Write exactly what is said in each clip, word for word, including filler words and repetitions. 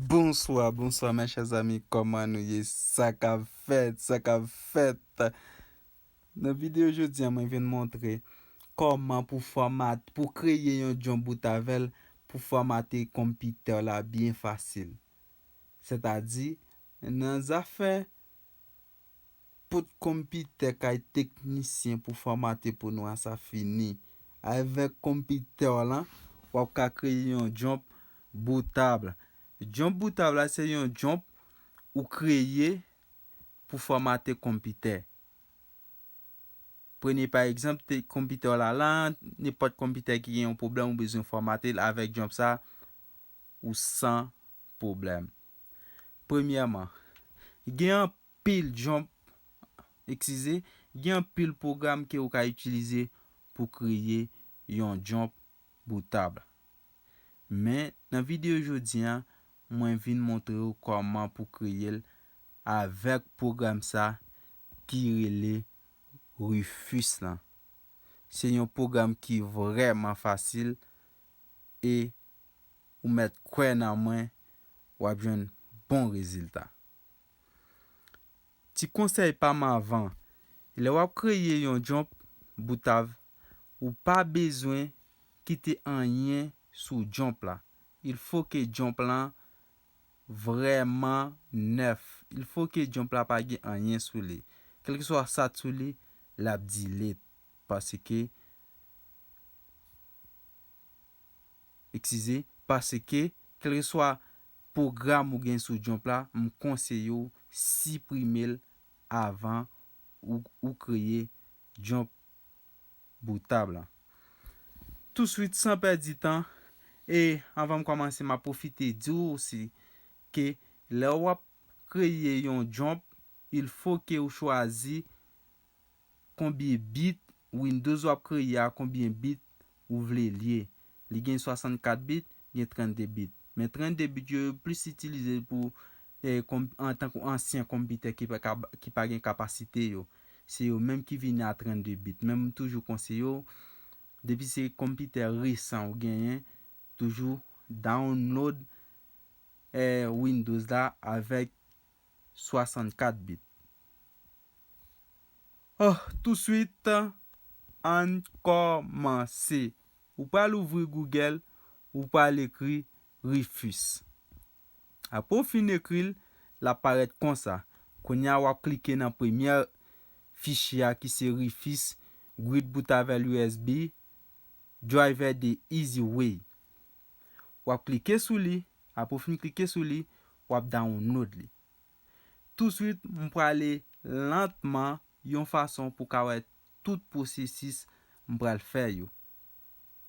Bonswa, bonswa, mes chers amis, kòman nou ye? Sa k ap fèt, sa k ap fèt? Nan videyo jodi a, mwen vin montre kòman pou fòmat, pou kreye yon jump boot avè l, pou fòmate konpitè w la byen fasil. Sètadi, nan zafè pote konpitè kay teknisyen pou fòmate pou nou a, sa fini. Avèk konpitè w lan, w ap ka kreye yon jump bootab. Jump bootab la, se yon jump ou kreye pou fòmate konpitè. Premye, pa egzanp, te konpitè w la la, nenpòt konpitè ki gen yon pwoblèm ou bezwen fòmate l avèk jump sa, ou san pwoblèm. Premyèman, gen anpil jump, eskize, gen anpil pwogram ke ou ka itilize pou kreye yon jump bootab. Men, nan videyo jodi a, mwen vin montre w kòman pou kreye l avèk pwogram sa ki rele Rufus lan. Se yon pwogram ki vrèman fasil e ou mèt kwè nan mwen, w ap jwenn bon rezilta. Ti konsèy pa m avan, lè w ap kreye yon jump bootab, ou pa bezwen kite anyen sou jump la. Il faut que jump lan vrèman nèf. Il faut que jump la pa gen anyen sou li. Kèlkeswa sa t sou li, l ap delete. Paske, eskize, paske, kèlkeswa pwogram ou gen sou jump la, m konseye w siprime l avan ou, ou kreye jump bootab la. Touswit, san pèdi tan, e anvan m kòmanse, m ap pwofite di w osi ke lè w ap kreye yon jump, il faut que ou chwazi konbyen bit Windows w ap kreye a, konbyen bit ou vle l ye. Li gen swasannkat bit, gen trannde bit. Men trannde bit yo, yo plis itilize pou, eh, konp-, antanke ansyen konpitè ki pa ka, ki pa gen kapasite yo. Se yo menm ki vini a trannde bit. Men m toujou konseye w, depi se konpitè resan ou genyen, toujou download, eh, Windows la avèk swasannkat bit. Oh, touswit, ann kòmanse. Ou pral ouvri Google, ou pral ekri Rufus. Apre w fin ekri l, l ap parèt konsa. Kounye a, w ap klike nan premye fichye a ki se Rufus Grid Boot avè l U S B Driver the Easy Way. W ap klike sou li, apre w fin klike sou li, w ap download li. Touswit, m prale lantman yon fason pou w ka wè tout pwosesis m pral fè yo.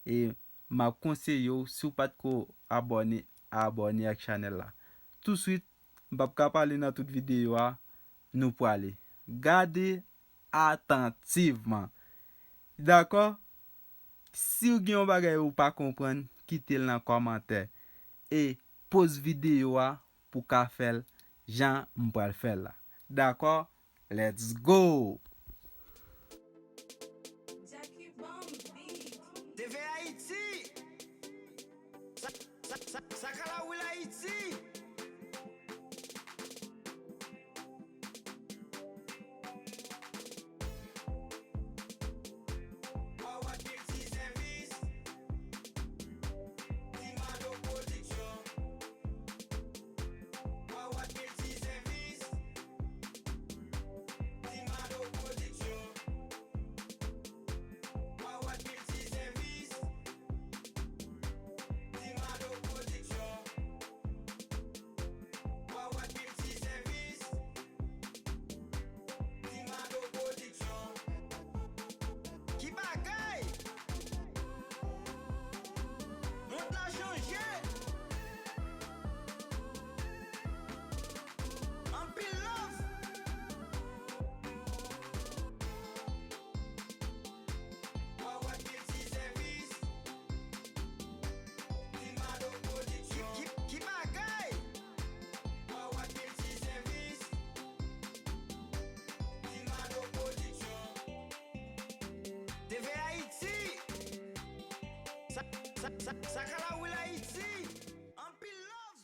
E m ap konseye w, si w pa t ko abòne, abòne ak chanèl la. Touswit, m p ap ka pale nan tout videyo a, nou prale. Gade atantivman. Dakò? Si w gen yon bagay ou pa konprann, kite l nan kòmantè. E poz videyo a pou w ka fè l jan m pral fè l la. Dakò? Let's go! T V Ayiti! Sa, sa, sa, sa ka la wi Ayiti! Power Multi Service, Dimado Production. Power Multi Service, Dimado Production. Power Multi Service, Dimado Production. Power Multi Service, Dimado Production. Ki bagay? Mond la chanje. Anpil love. Power Multi Service, Dimado Production. Ki, ki, ki bagay? Power Multi Service, Dimado Production. T V Ayiti. Sa, sa, sa, sa ka la wi Ayiti. Anpil love.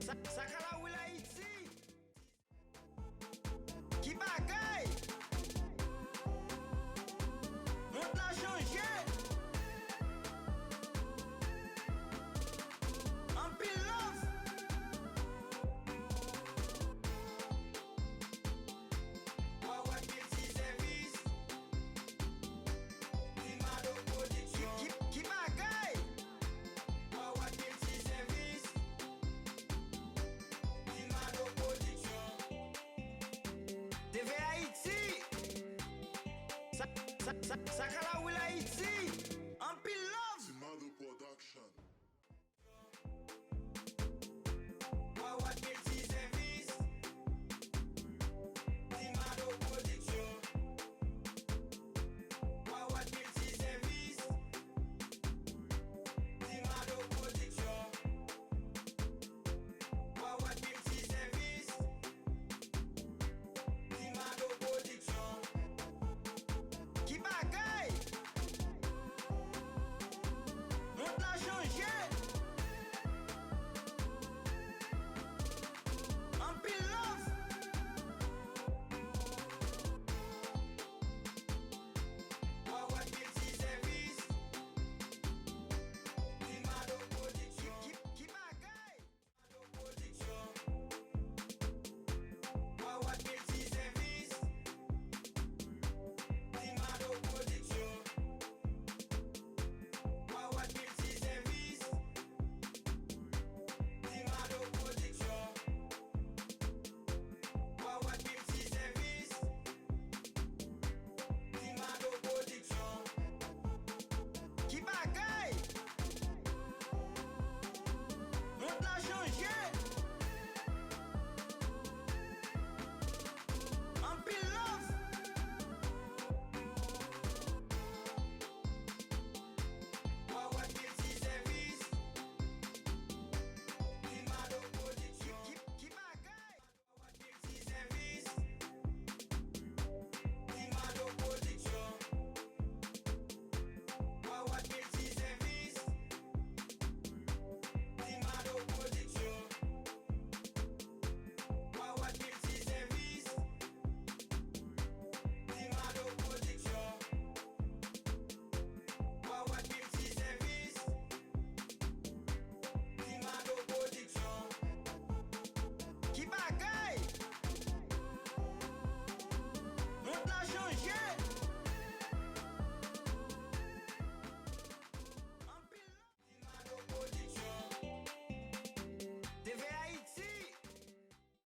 Sa, sa ka la wi Ayiti. Ki bagay? Mond la chanje. Anpil love. Howard Multisèvis. Dimado Production. Ki, ki, ki bagay? Howard Multisèvis. Dimado Production. T V Ayiti. Sa, sa, sa, sa ka la wi Ayiti.